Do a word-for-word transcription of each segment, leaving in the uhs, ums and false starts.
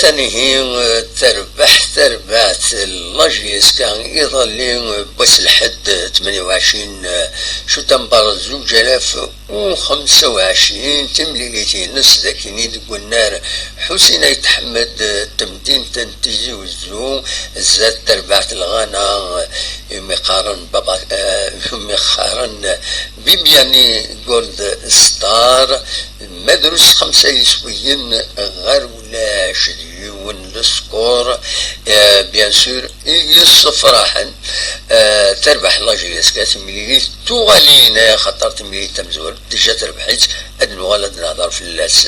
Anihi terbeḥ terbaɛt la J S K iḍelli n wass lḥedd tmenya u ɛecrin Cutamber zuǧ alaf u xemsa u ɛecrin, timlilit-ines d akken i deg unnar Ḥusin Ayt Ḥmed, temdint n Tizi Wezzu, zdat terbaɛt lɣana, umi qqaren Baba, eh, umi qqaren Bibiani Gold Star, ma drus xemsa yiswiyen ɣer ulac, d yiwen le score, eh, bien sûr, i yessefraḥen, eh, terbeḥ la J S K timlilit tuɣalin, eh, xaṭer timlilit tamezwarut déjà terbeḥ-itt, ad nuɣal ad nehder fell-as.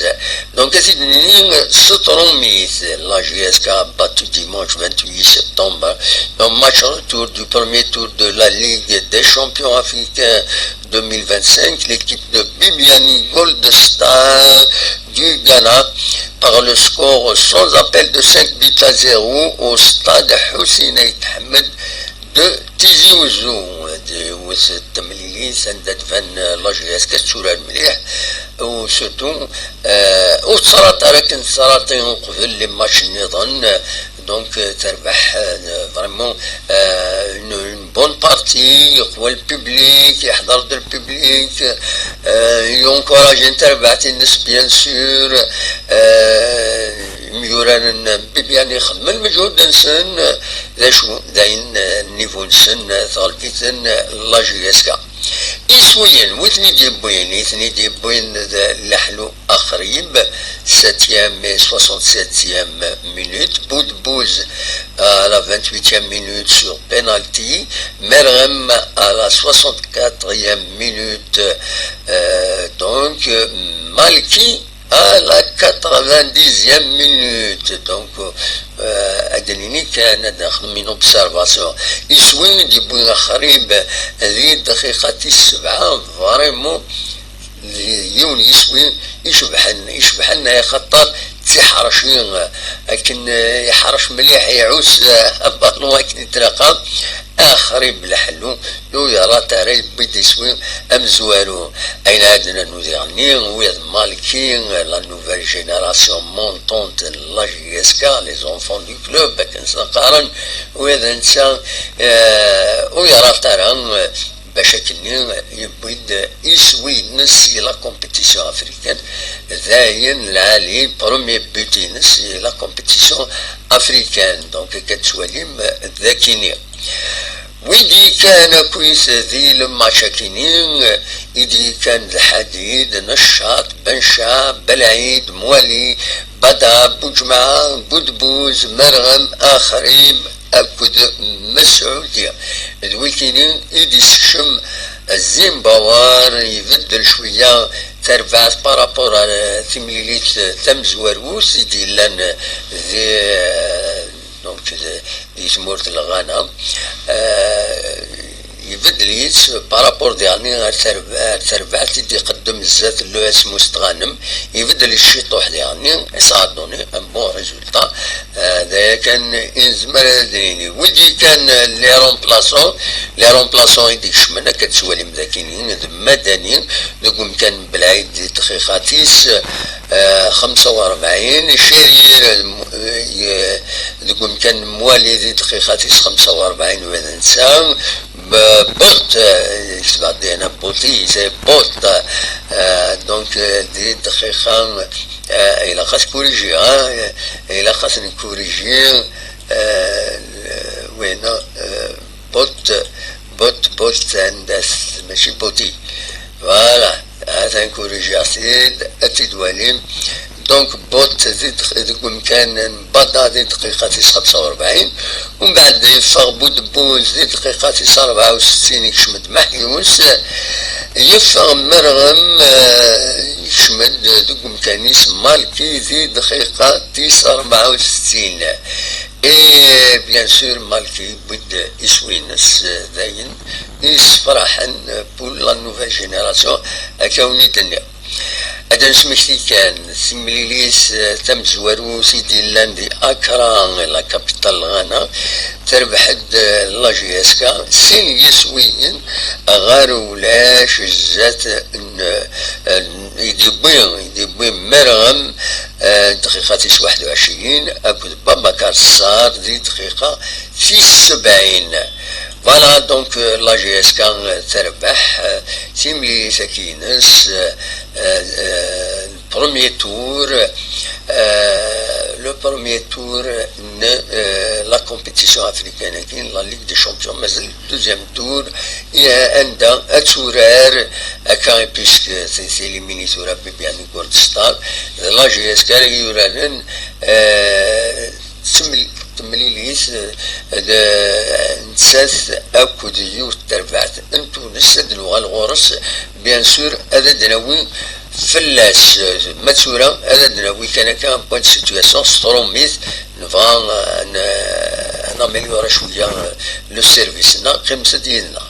Donc, ad t-id-nini s trumit, la J S K a battu dimanche vingt-huit septembre, en match retour du premier tour de la Ligue des champions africains deux mille vingt-cinq, l'équipe de Bibiani Gold Star du Ghana par le score sans appel de cinq buts à zéro au stade Hussein Ait Ahmed de Tizi Ouzou. Yiwet n temlilit anda d-tban la J S K tetturar mliḥ, u surtout, euh, ur tettrat ara akken tettrat uqbel les matchs nniḍen. Donc, euh, terbeḥ, euh, vraiment, euh, une, une bonne partie, yeqwa le public, yeḥḍer-d le public, euh, yencourage terbaɛt-ines, bien sûr, euh, imyuraren n Bibiani xedmen lmeǧhud-nsen, d acu, d ayen, euh, niveau-nsen, euh, tɣelb-iten, euh, la J S K. Iswiyen, wi ten-id-yewwin? I ten-id-yewwin d Leḥlu Axrib, septième et soixante-septième minute. Boudbouz à la vingt-huitième minute sur penalty. Merhem à la soixante-quatrième minute. Euh, donc, euh, Malki à la quatre-vingt-dixième minute. Donc, euh, ad d-nini kan, ad nexdem une observation. Iswi i d-yewwi Axrib di dqiqa tis sebɛa, vraiment, d yiwen yiswi icebḥen, icebḥen, axaṭer d tiḥerci, akken, eh, iḥrec mliḥ, iɛuss, eh, abalun akken i tlaqam. Axrib Leḥlu, ur yeṛṛa ara, yewwi-d iswi amezwaru. Ayen ara d-nernu diɣenni, wiyaḍ Malki, la nouvelle génération montante n la J S K, les enfants du club, akken sen-qqaren, wiyaḍ netta, eh, ur yeṛṛa ara, eh, bac akkenni yewwi-d iswi-ines si la compétition africaine, d ayen lɛali, premier but-ines si la compétition africaine. Donc, akka tettwalim d akkenni. Wi d-yekkan akkit di le match akkenni, i d-yekkan d Ḥadid, Neccaṭ, Benca, Belɛid, Mwali, Bada, Buǧemɛa, Budbuz, Merɣem, Axrib akked Mesɛudi. D wikini i d-isekcem Zimbawar, ibeddel cwiya tarbaɛt par rapport à timlilit tamezwarut i d-yellan di, donc, di tmurt n Lɣana. Euh, ibeddel-itt par rapport diɣenni ar terb-, ar terbaɛt i d-iqeddem zdat l'U S Mustɣanem, ibeddel ciṭuḥ diɣenni, et ça a donné un bon résultat. Euh, d aya kan i nezmer ad d-nini. Wi d-yekkan les remplaçants, les remplaçants i d-ikecmen, akka d-tettwalim d akini, d Madani, deg umkan n Belɛid di dqiqa tis, euh, xemsa u rebɛin, Cirir, euh, deg umkan n Mwali di dqiqa tis xemsa u rebɛin, wa d netta, B-, Bot, euh, yekteb-aɣ-d dina Boti, c'est Bot, euh, donc, euh, di dqiqa, euh, ilaq ad t-corrigiɣ, hein, ilaq ad t-ncorrigi, euh, wina, euh, Bot, Bot, Bot, anda-t, mačči Boti. Voilà, atan corrigiɣ-t-id, ad t-id-walim. Donc, Bot di dq-, deg umkan n Bada di dqiqa tis xemsa u rebɛin, umbeɛd yeffeɣ Budbuz di dqiqa tis rebɛa u settin, ikcem-d Maḥyus, yeffeɣ Merɣem, eh, ikcem-d deg umkan-is Malki di dqiqa tis rebɛa u settin. Et bien sûr, Malki yewwi-d iswi-ines, eh, d ayen yessefraḥen pour la nouvelle génération, akka wen-id-nniɣ. Ad d-nesmekti kan timlilit, eh, tamezwarut i d-yellan di Accra, la capitale n Ghana, terbeḥ-d, eh, la J S K sin yiswiyen ɣer ulac zdat n i d-yewwi i d-yewwi Meram, dqiqa tis waḥed u ɛecrin, akked Babacar Sarr di dqiqa tis sebɛin. Voilà, donc, la J S K terbeḥ timlilit-agi-ines, premier tour, le premier tour n la compétition africaine-agi, la Ligue des Champions, mazal deuxième tour, anda ad turar akka, puisque c'est éliminer tura Bibiani Kurdistan, la J S K ara yuraren temlilit d nettat akked yiwet terbaɛt n Tunes, ad nuɣal ɣur-s, bien sûr, ad d-nawi fell-as, ma tura ad d-nawi kan akka un point de situation s trumit, nebɣa ad naméliora cwiya le service-nneɣ, qqimet-d yid-neɣ.